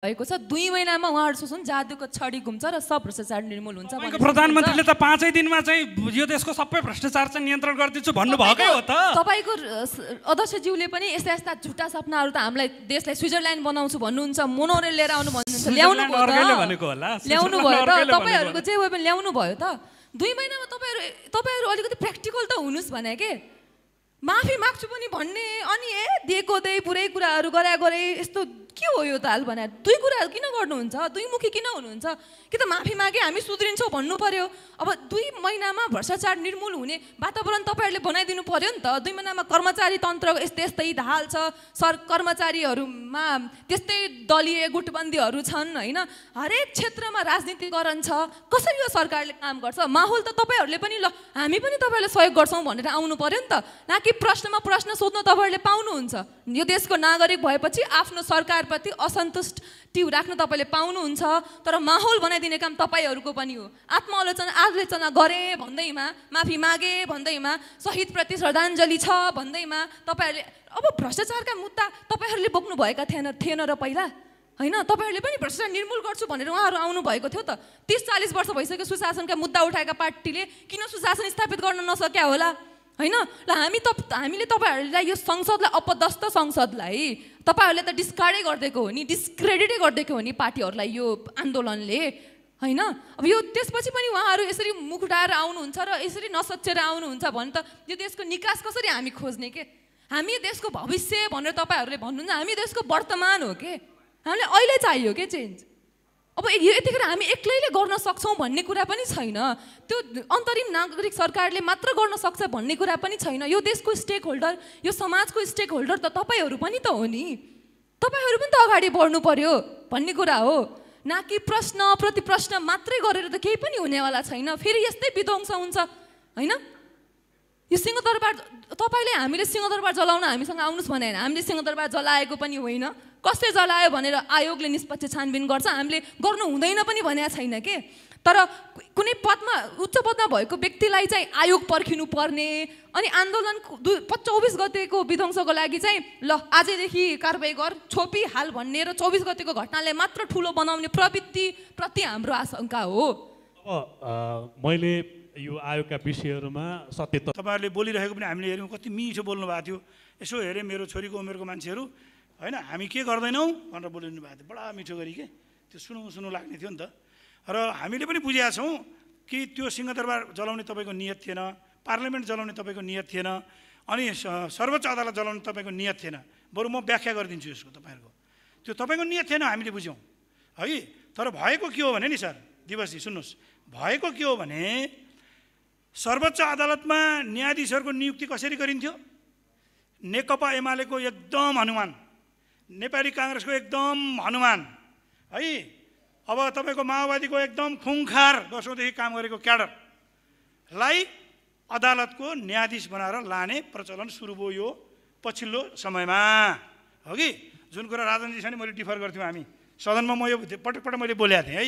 भएको छ। 2 महिनामा उहाँहरु सोच्नु जादुको छडी घुम्छ र सब भ्रष्टाचार निर्मूल हुन्छ भनेको प्रधानमन्त्रीले त 5 दिनमा चाहिँ यो देशको सबै भ्रष्टाचार चाहिँ नियन्त्रण गरिदिन्छु भन्नु भएकै हो त। तपाईको अध्यक्षज्यूले पनि यस्ता यस्ता झुटा सपनाहरु त हामीलाई देशलाई स्विजरल्यान्ड बनाउँछु भन्नुहुन्छ, मोनोरेल लिएर आउनु भन्नुहुन्छ, ल्याउनु भयो अर्कैले भनेको होला, ल्याउनु भयो त तपाईहरुको जे भयो ल्याउनु भयो त। 2 महिनामा तपाईहरु अलिकति प्र्याक्टिकल त हुनुस् भने के माफी माग्छु पनि भन्ने अनि दिएको दे पुरै कुराहरु गरे यस्तो के हो यो ताल भने 2 कुराहरु किन गर्नुहुन्छ? 2 मुखी किन हुनुहुन्छ? कि त माफी मागे हामी सुध्रिन्छौं भन्नु पर्यो। अब 2 महिनामा भ्रष्टाचार निर्मूल हुने वातावरण तपाईहरुले बनाइदिनु पर्यो नि त। 2 महिनामा कर्मचारी तन्त्र यस्तै ढाल छ, कर्मचारीहरुमा त्यस्तै दलीय गुटबन्दीहरु छन् हैन, हरेक क्षेत्रमा राजनीतिकरण छ। कसरी यो सरकारले काम गर्छ? माहौल त तपाईहरुले पनि ल हामी पनि तपाईहरुलाई सहयोग गर्छौं भनेर आउनु पर्यो नि त। न कि प्रश्नमा प्रश्न सोध्न तपाईहरुले पाउनुहुन्छ। यो देशको नागरिक भएपछि आफ्नो सरकारप्रति असन्तुष्टि राख्न तपाईले पाउनुहुन्छ, तर माहौल बनाइदिने काम तपाईहरुको पनि हो। आत्मआलोचना गरे भन्दैमा, माफी मागे भन्दैमा, शहीदप्रति श्रद्धाञ्जली छ भन्दैमा तपाईहरुले अब भ्रष्टाचारका मुद्दा तपाईहरुले बोक्नु भएका थिएन र पहिला हैन? तपाईहरुले पनि भ्रष्टाचार निर्मूल गर्छु भनेर उहाँहरु आउनु भएको थियो त। 30-40 वर्ष भइसक्यो सुशासनका मुद्दा उठाएका पार्टीले किन सुशासन स्थापित गर्न नसक्या होला हैन? ल हामीले तपाईहरुलाई यो संसदलाई अपदस्थ संसदलाई तपाईहरुले त डिस्कार्डै गर्देको हो नि, डिस्क्रेडिटै गर्देको हो नि पार्टीहरुलाई यो आन्दोलनले हैन? अब यो त्यसपछि पनि उहाँहरु यसरी मुख उठाएर आउनुहुन्छ र यसरी नसच्चेर आउनुहुन्छ भने त यो देशको निकास कसरी हामी खोज्ने के? हामी देशको भविष्य भनेर तपाईहरुले भन्नुहुन्छ, हामी देशको वर्तमान हो के? हामीलाई अहिले चाहियो के चेन्ज? अब यतिखेर हामी एक्लैले गर्न सक्छौं भन्ने कुरा पनि छैन। त्यो अन्तरिम नागरिक सरकारले मात्र गर्न सक्छ भन्ने कुरा पनि छैन। यो देशको स्टेक होल्डर, यो समाजको स्टेक होल्डर त तपाईहरु पनि त हो नि। तपाईहरु पनि त अगाडि बढ्नु पर्यो भन्ने कुरा हो। न कि प्रश्न प्रति प्रश्न मात्रै गरेर त केही पनि हुनेवाला छैन। फेरि यस्तै विध्वंस हुन्छ हैन? यो सिंहदरबार तपाईले हामीले सिंहदरबार जलाउन हामीसँग आउनुस् भने हैन, हामीले सिंहदरबार जलाएको पनि होइन। कसले जलायो भनेर आयोगले निष्पक्ष छानबिन गर्छ, हामीले गर्नु हुँदैन पनि भनेको छैन के। तर कुनै पदमा उच्च पदमा भएको व्यक्तिलाई चाहिँ आयोग पर्खिनु पर्ने अनि आन्दोलन 24 गतेको विध्वंसको लागि चाहिँ ल आजैदेखि कारबाही गर छोपी हाल भन्ने र 24 गतेको घटनाले मात्र ठुलो बनाउने प्रवृत्ति प्रति हाम्रो आशंका हो। अब मैले यो आयोगका विषयहरुमा सत्य तपाईहरुले बोलिरहेको पनि हामीले हेर्यौं, कति मिठो बोल्नु भएको थियो। यसो हेरे मेरो छोरीको उमेरको मान्छेहरु हैन, हामी के गर्दैनौं भनेर बोलिनु भएको थियो, बडा मिठो गरी के त्यो सुनु लाग्ने थियो नि त। र हामीले पनि बुझेका छौं कि त्यो सिंहदरबार जलाउने तपाईको नियत थिएन, पार्लियामेन्ट जलाउने तपाईको नियत थिएन, अनि सर्वोच्च अदालत जलाउने तपाईको नियत थिएन। बरु म व्याख्या गरिदिन्छु यसको तपाईहरुको। त्यो तपाईको नियत थिएन हामीले बुझ्यौं है। तर भएको के हो भने नि सर दिवसजी सुन्नुस्, भएको के हो भने सर्वोच्च अदालतमा न्यायाधीशहरुको नियुक्ति कसरी गरिन्थ्यो? नेकपा एमालेको एकदम हनुमान, नेपाली कांग्रेसको एकदम हनुमान है, अब तपाईको माओवादीको एकदम खुङखार वर्षौंदेखि काम गरेको क्याडरलाई अदालतको न्यायाधीश बनाएर लाने प्रचलन सुरु भयो यो पछिल्लो समयमा हो कि। जुन कुरा राजनजीसँग मैले डिफर गर्थ्यौं हामी सदनमा, म यो पटक मैले बोलेको थिएँ है।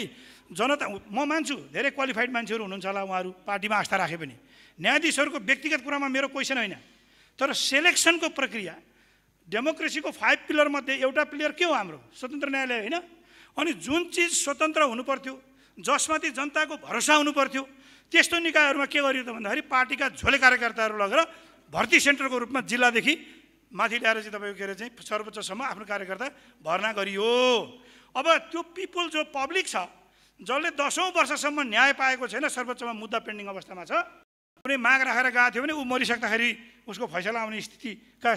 जनता म मान्छु धेरै क्वालिफाइड मान्छेहरु हुनुहुन्छ होला, उहाँहरु पार्टीमा आस्था राखे पनि। न्यायाधीशहरुको व्यक्तिगत कुरामा मेरो क्वेशन होइन, तर सेलेक्सनको प्रक्रिया डेमोक्रेसीको 5 पिलर मध्ये एउटा पिलर के हो? हाम्रो स्वतन्त्र न्यायालय होइन? अनि जुन चीज स्वतन्त्र हुनु पर्थ्यो, जसमाथि जनताको भरोसा हुनु पर्थ्यो, त्यस्तो निकायहरुमा के गरियो त भन्दाखेरि पार्टीका झोले कार्यकर्ताहरु लगेर भर्ती सेन्टरको रूपमा जिल्लादेखि माथि ल्याएर चाहिँ तपाईको के अरे चाहिँ सर्वोच्चसम्म आफ्नो कार्यकर्ता भर्ना गरियो। अब त्यो पिपल जो पब्लिक छ, जसले 10औं वर्षसम्म न्याय पाएको छैन, सर्वोच्चमा मुद्दा पेन्डिङ अवस्थामा छ, कुनै माग राखेर गएको थियो भने ऊ मरिसक्दाखेरि उसको फैसला आउने स्थितिका